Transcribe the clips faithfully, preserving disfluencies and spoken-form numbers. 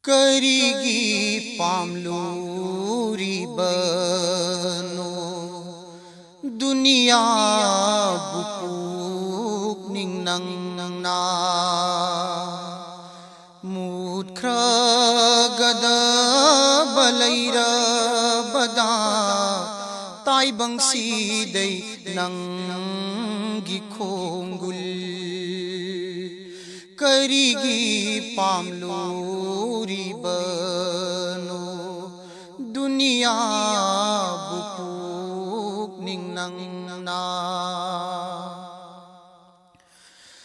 ꯀꯔꯤꯒꯤ ꯄꯥꯝꯂꯨꯔꯤꯕꯅꯣ ꯗꯨꯅꯤꯌꯥꯕꯨ ꯄꯨꯛꯅꯤꯡ ꯅꯪꯅ? ꯃꯨꯠꯈ꯭ꯔꯒꯗꯕ ꯂꯩꯔꯕꯗ ꯇꯥꯏꯕꯪꯁꯤꯗꯩ ꯅꯪꯒꯤ ꯈꯣꯡꯒꯨꯜ ꯀꯔꯤꯒꯤ ꯄꯥꯝꯂꯨꯔꯤꯕꯅꯣ ꯗꯨꯅꯤꯌꯥꯕꯨ ꯄꯨꯛꯅꯤꯡ ꯅꯪꯅ?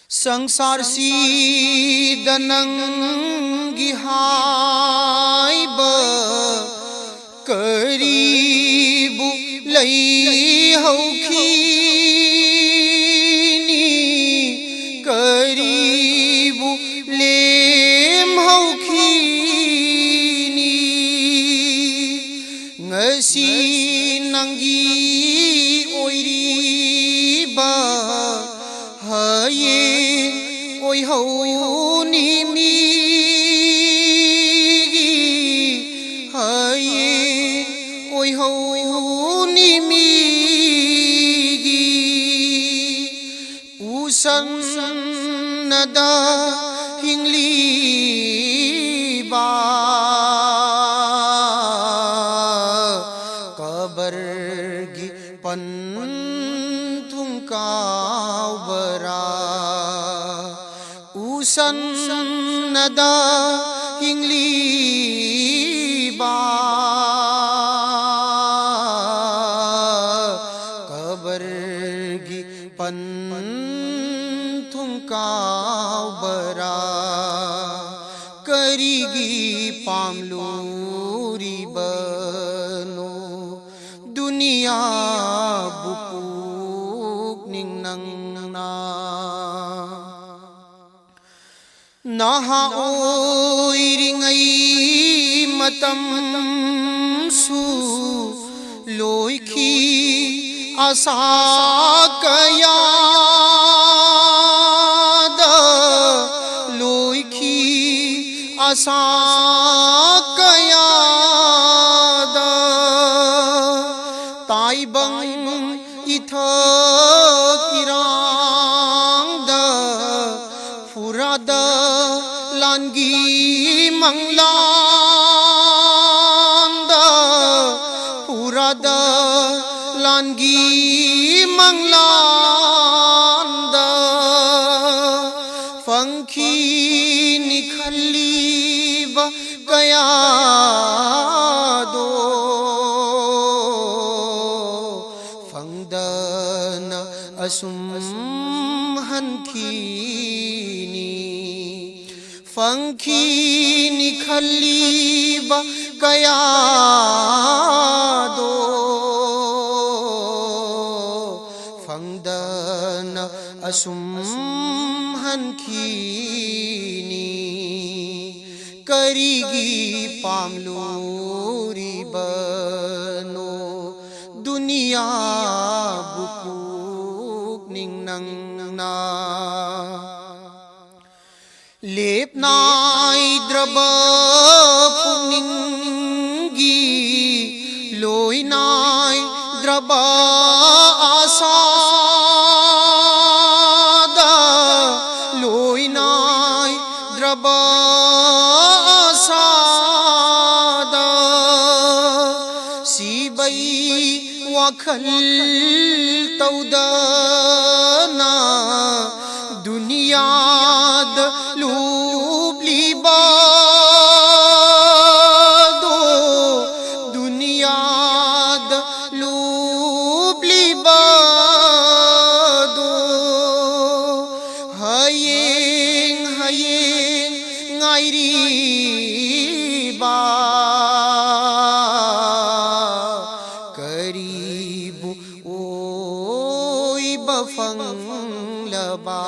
ꯁꯪꯁꯥꯔꯁꯤꯗ ꯅꯪꯒꯤ ꯍꯥꯏꯕ ꯀꯔꯤꯕꯨ ꯂꯩꯍꯧꯈꯤꯅꯤ? ꯀꯔꯤꯕꯨ ꯂꯦꯝꯍꯧꯈꯤꯅꯤ? ꯉꯁꯤ ꯅꯪꯒꯤ ꯑꯣꯏꯔꯤꯕ ꯍꯌꯦꯡ ꯑꯣꯏꯍꯧꯅꯤ ꯃꯤꯒꯤ, ꯍꯌꯦꯡ ꯑꯣꯏꯍꯧꯅꯤ ꯃꯤꯒꯤ꯫ ꯎꯁꯟꯅꯗ ꯍꯤꯡꯂꯤꯕ ꯀꯕꯔꯒꯤ ꯄꯟꯊꯨꯡ ꯀꯥꯎꯕꯔꯥ? ꯎꯁꯟꯅꯗ ꯍꯤꯡꯂꯤꯕ ꯀꯕꯔꯒꯤ ꯄꯟꯊꯨꯡ ꯀꯥꯎꯕꯔꯥ? ꯀꯔꯤꯒꯤ ꯄꯥꯝꯂꯨꯔꯤꯕꯅꯣ ꯗꯨꯅꯤꯌꯥꯕꯨ ꯄꯨꯛꯅꯤꯡ ꯅꯪꯅ? ꯅꯍꯥ ꯑꯣꯏꯔꯤꯉꯩ ꯃꯇꯝꯁꯨ ꯂꯣꯏꯈꯤ, ꯑꯁꯥ ꯀꯌꯥꯗ ꯂꯣꯏꯈꯤ꯫ ꯑꯁꯥ ꯀꯌꯥꯗ ꯇꯥꯏꯕꯪ ꯏꯊꯛ ꯏꯔꯥꯡꯗ ꯐꯨꯔꯥꯗ ꯂꯥꯟꯒꯤ ꯃꯪꯂꯥꯟꯗ ꯐꯨꯔꯥꯗ ꯂꯥꯟꯒꯤ ꯃꯪꯂꯥꯟꯗ ꯐꯪꯈꯤꯅꯤ ꯈꯜꯂꯤꯕ ꯀꯌꯥꯗꯣ ꯐꯪꯗꯅ ꯑꯁꯨꯝ ꯍꯟꯈꯤꯅꯤ꯫ ꯐꯪꯈꯤꯅꯤ ꯈꯜꯂꯤꯕ ꯀꯌꯥꯗꯣ ꯐꯪꯗꯅ ꯑꯁꯨꯝ ꯍꯟꯈꯤꯅꯤ꯫ ꯀꯔꯤꯒꯤ ꯄꯥꯝꯂꯨꯔꯤꯕꯅꯣ ꯗꯨꯅꯤꯌꯥꯕꯨ ꯄꯨꯛꯅꯤꯡ ꯅꯪꯅ? ꯂꯦꯞ ꯅꯥꯏꯗ꯭ꯔꯕ ꯄꯨꯛꯅꯤꯡꯒꯤ ꯂꯣꯏ ꯅꯥꯏꯗ꯭ꯔꯕ ꯑꯥꯁꯥꯗ ꯂꯣꯏ ꯅꯥꯏꯗ꯭ꯔꯕ ꯑꯥꯁꯥꯗ ꯁꯤꯕꯩ ꯋꯥꯈꯜ ꯇꯧꯗꯅ ꯗꯨꯅꯤꯌꯥꯗ ꯂꯨꯞꯂꯤꯕꯗꯣ ꯗꯨꯅꯤꯌꯥꯗ ꯂꯨꯞꯂꯤꯕꯗꯣ ꯍꯌꯦꯡ ꯍꯌꯦꯡ ꯉꯥꯏꯔꯤꯕ ꯀꯔꯤꯕꯨ ꯑꯣꯏꯕ ꯐꯪꯂꯕ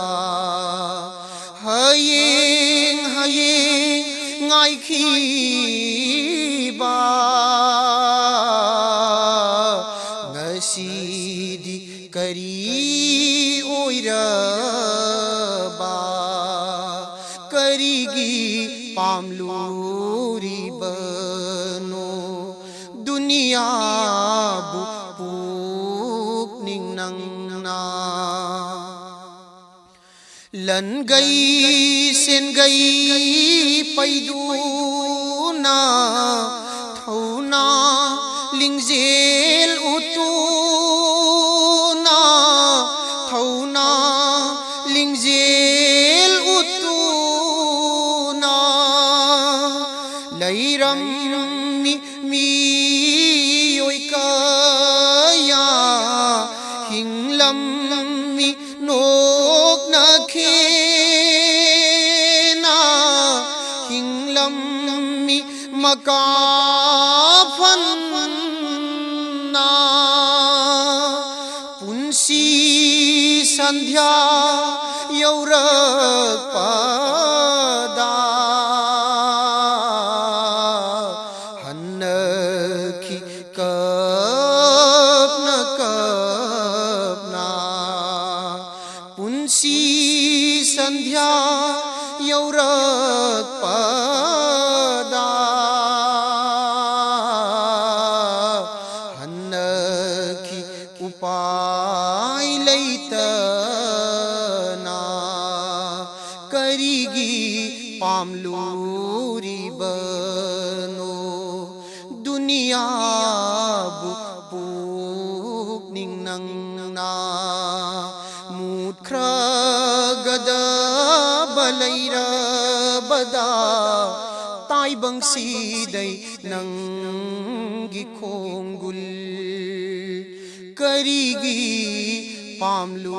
ꯍꯌꯦꯡ ꯍꯌꯦꯡ ꯉꯥꯏꯈꯤꯕ ꯉꯁꯤꯗꯤ ꯀꯔꯤ ꯑꯣꯏꯔꯕ ꯀꯔꯤꯒꯤ ꯄꯥꯝ ꯂꯨꯔꯤꯕꯅꯣ ꯗꯨꯅꯤꯌꯥꯕꯨ ꯄꯨꯛꯅꯤꯡ ꯅꯪꯅ꯫ ꯂꯟꯒꯩ ꯁꯦꯟꯒꯩ ꯄꯩꯗꯨꯅ ꯊꯧꯅꯥ ꯂꯤꯡꯖꯦꯜ ꯎꯠꯇꯨꯅ, ꯊꯧꯅꯥ ꯂꯤꯡꯖꯦꯜ ꯎꯠꯇꯨꯅ ꯂꯩꯔꯝꯃꯤ ꯃꯤꯑꯣꯏ ꯀꯌꯥ꯫ ꯍꯤꯡꯂꯝꯃꯤ ꯅꯣꯛꯅꯈꯤꯅ, ꯍꯤꯡꯂꯝꯃꯤ ꯃꯀꯥ ꯐꯟꯅ꯫ ꯄꯨꯟꯁꯤ ꯁꯟꯙ꯭ꯌꯥ ꯌꯧꯔꯛꯄꯗ ꯍꯟꯅꯈꯤ ꯀꯞꯅ ꯀꯞꯅ꯫ ꯄꯨꯟꯁꯤ ꯁꯟꯙ꯭ꯌꯥ ꯌꯧꯔꯛꯄꯗ ꯍꯟꯅꯈꯤ ꯎꯄꯥꯏ ꯂꯩꯇꯅ꯫ ꯀꯔꯤꯒꯤ ꯄꯥꯝꯂꯨꯔꯤꯕꯅꯣ ꯗꯨꯅꯤꯌꯥꯕꯨ ꯄꯨꯛꯅꯤꯡ ꯅꯪꯅ? ꯃꯨꯠꯈ꯭ꯔꯒꯗꯕ ꯂꯩꯔꯕꯗ ꯇꯥꯏꯕꯪꯁꯤꯗꯩ ꯅꯪꯒꯤ ꯈꯣꯡꯒꯨꯜ ꯀꯔꯤꯒꯤ ꯄꯥꯝꯂꯨ